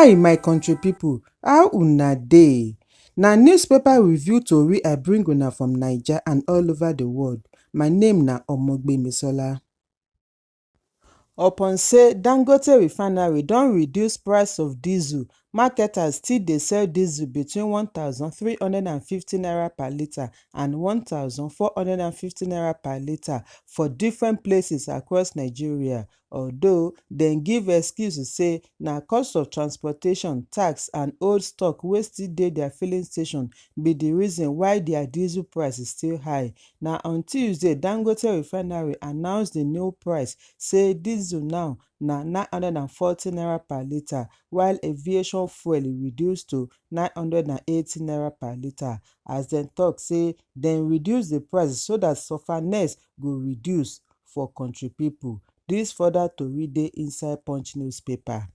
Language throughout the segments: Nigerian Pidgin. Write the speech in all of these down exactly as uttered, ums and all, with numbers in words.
Hi, my country people, how una dey? Na newspaper review tori I bring una from Naija and all over the world. My name na Omogbemisola. Upon say Dangote Refinery don reduce price of diesel, marketers still dey sell diesel between one thousand three hundred and fifty naira per litre and one thousand four hundred and fifty naira per litre for different places across Nigeria. Although dem give excuse say na cost of transportation, tax and old stock wey still dey their filling station be the reason why their diesel price is still high. Na on Tuesday, Dangote Refinery announce the new price, say diesel now na nine hundred and forty naira per litre, while aviation fuel reduce to nine hundred and eighty naira per litre. As dem talk say dem reduce the price so that suffer ness go reduce for country people. This further tori dey inside Punch newspaper.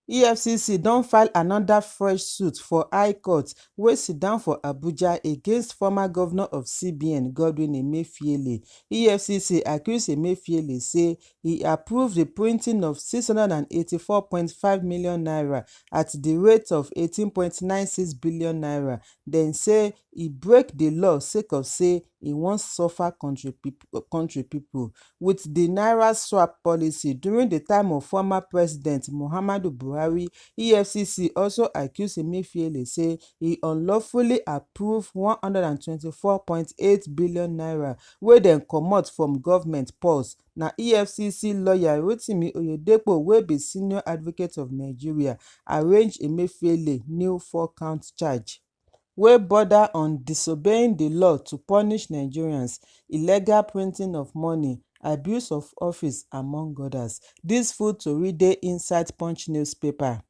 E F C C don file another fresh suit for High Court wey sit down for Abuja against former governor of C B N, Godwin Emefiele. E F C C accuse Emefiele say he approved the printing of six hundred and eighty-four point five million naira at the rate of eighteen point nine six billion naira. Dem say he break the law sake of say he wan suffer country people. With the naira swap policy during the time of former President Muhammadu Buhari, E F C C also accuse Emefiele say he unlawfully approve one hundred and twenty-four point eight billion naira wey dem comot from government purse. Na E F C C lawyer Rotimi Oyedepo, wey be senior advocate of Nigeria, arrange Emefiele new four-count charge wey border on disobeying the law to punish Nigerians, illegal printing of money, abuse of office, among others. This full tori dey inside Punch newspaper.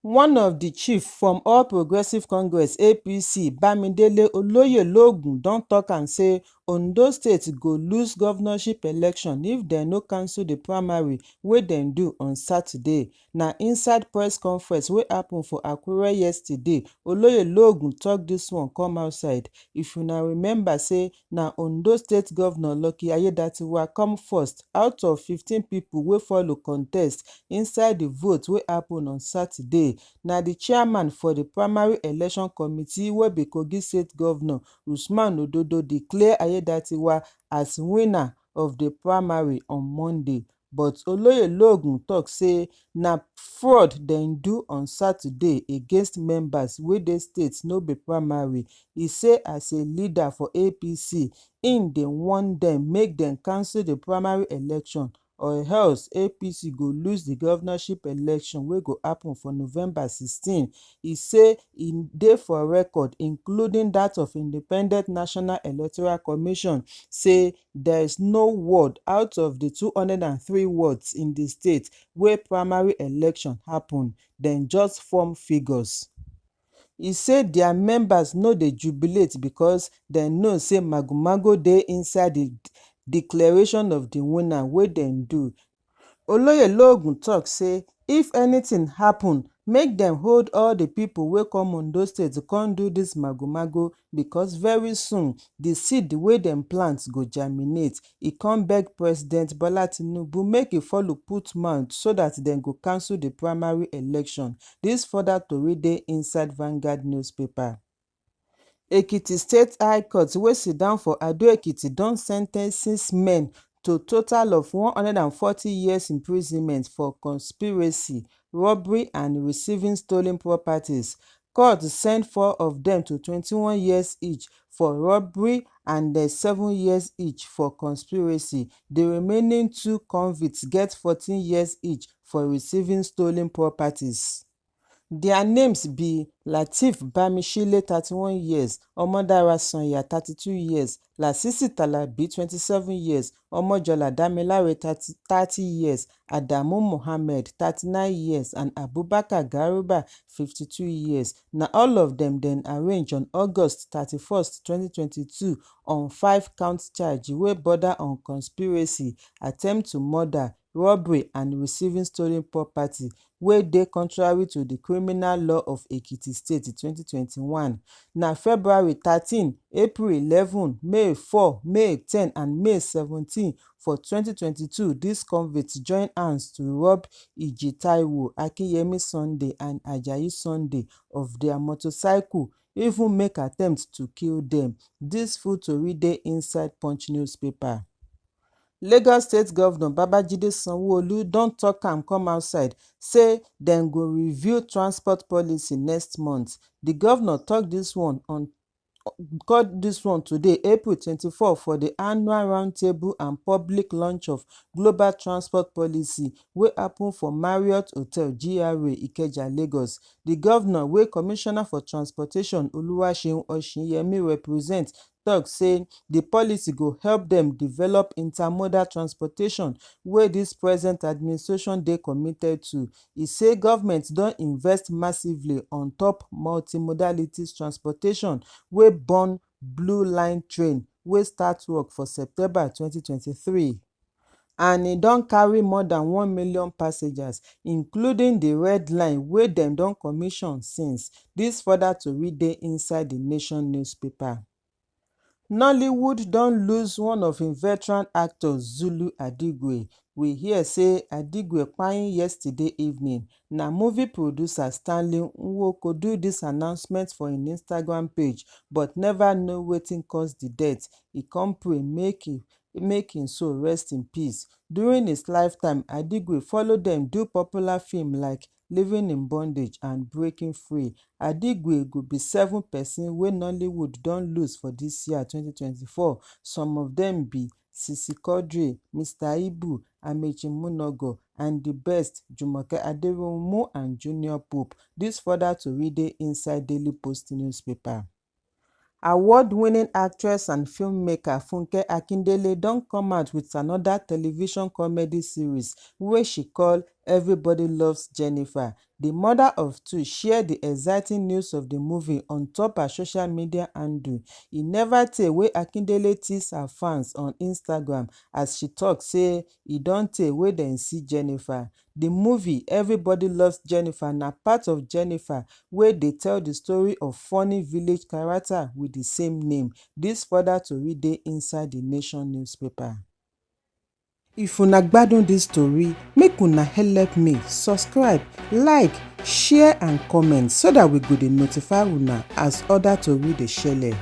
One of the chief from All Progressive Congress, A P C, Bamidele Oloyelogun, don talk am say Ondo State go lose governorship election if dem no cancel the primary wey dem do on Saturday. Na inside press conference wey happen for Akure yesterday, Oloyelogun talk this one come outside. If una remember say na Ondo State Governor Lucky Aiyedatiwa come first out of fifteen people wey follow contest inside the vote wey happen on Saturday. Na the chairman for the primary election committee wey be Kogi State Governor Usman Ododo declare Aiyedatiwa as winner of the primary on Monday. But Oloyelogun talk say na fraud dem do on Saturday against members wey dey state no be primary. He say as a leader for A P C, im dey warn dem make dem cancel the primary election, or else A P C go lose the governorship election wey go happen for November sixteen. He say e dey for record, including that of Independent National Electoral Commission, say there is no ward out of the two hundred and three wards in the state where primary election happen. Dem just form figures. He say their members no dey jubilate because dem know say magomago dey inside the declaration of the winner wey dem do. Oloyelogun talk say if anything happen, make dem hold all the people wey come Ondo State to come do this magomago, because very soon the seed wey dem plant go germinate. He come beg President Bola Tinubu make he follow put mouth so that dem go cancel the primary election. This further tori dey inside Vanguard newspaper. Ekiti State High Court wey sit down for Ado Ekiti don sentence six men to total of one hundred and forty years imprisonment for conspiracy, robbery and receiving stolen properties. Court send four of dem to twenty-one years each for robbery and eh, seven years each for conspiracy. The remaining two convicts get fourteen years each for receiving stolen properties. Their names be Lateef Bamishile, thirty-one years, Omodara Sanya, thirty-two years, Lasisi Talabi, twenty-seven years, Omojola Damilare, thirty, thirty years, Adamu Mohammed, thirty-nine years, and Abubakar Garuba, fifty-two years. Na all of dem dem arrange on August thirty-first, twenty twenty-two, on five count charge wey border on conspiracy, attempt to murder, robbery and receiving stolen property, wey dey contrary to di criminal law of Ekiti State twenty twenty-one. Na February thirteen, April eleven, May four, May ten and May seventeen for twenty twenty-two, dis convicts join hands to rob Iji Taiwo, Akinyemi Sunday and Ajayi Sunday of dia motorcycle, even make attempt to kill dem. Dis full tori dey inside Punch newspaper. Lagos State Governor Babajide Sanwo-Olu don talk am come outside say dem go review transport policy next month. Di governor talk dis one on got dis one today, April twenty-four, for di annual roundtable and public launch of Global Transport Policy wey happen for Marriott Hotel, G R A, Ikeja, Lagos. Di governor, wey Commissioner for Transportation Oluwaseun Oshinyemi represent, talk say di policy go help dem develop intermodal transportation wey dis present administration dey committed to. E say government don invest massively on top multimodalities transportation wey born Blue Line train wey start work for September twenty twenty-three, and e don carry more than one million passengers, including di Red Line wey dem don commission since. Dis further tori dey inside di Nation newspaper. Nollywood don lose one of im veteran actors, Zulu Adigwe. We hear say Adigwe kpai yesterday evening. Na movie producer Stanley Nwoko do dis announcement for im Instagram page, but never know wetin cause di death. E come pray make e make im soul rest in peace. During his lifetime, Adigwe follow dem do popular film like Living in Bondage and Breaking Free. Adigwe go be seven person wey Nollywood don lose for dis year, twenty twenty-four. Some of dem be Sisi Quadri, Mister Ibu, Amaechi Muonagor, and di best, Jumoke Aderounmu and Junior Pope. Dis further tori dey inside Daily Post newspaper. Award-winning actress and filmmaker Funke Akindele don come out with another television comedy series wey she call Everybody Loves Jennifer. Di mother of two share di exciting news of di movie on top her social media handle. E never tey wey Akindele tease her fans on Instagram as she talk say e don tey wey dem see Jennifer. Di movie Everybody Loves Jennifer na part of Jennifer, wey dey tell di story of funny village character with di same name. Dis further tori dey inside di Nation newspaper. If una gbadun dis tori, make una help me subscribe, like, share and comment so that we go dey notify una as other tori dey shele.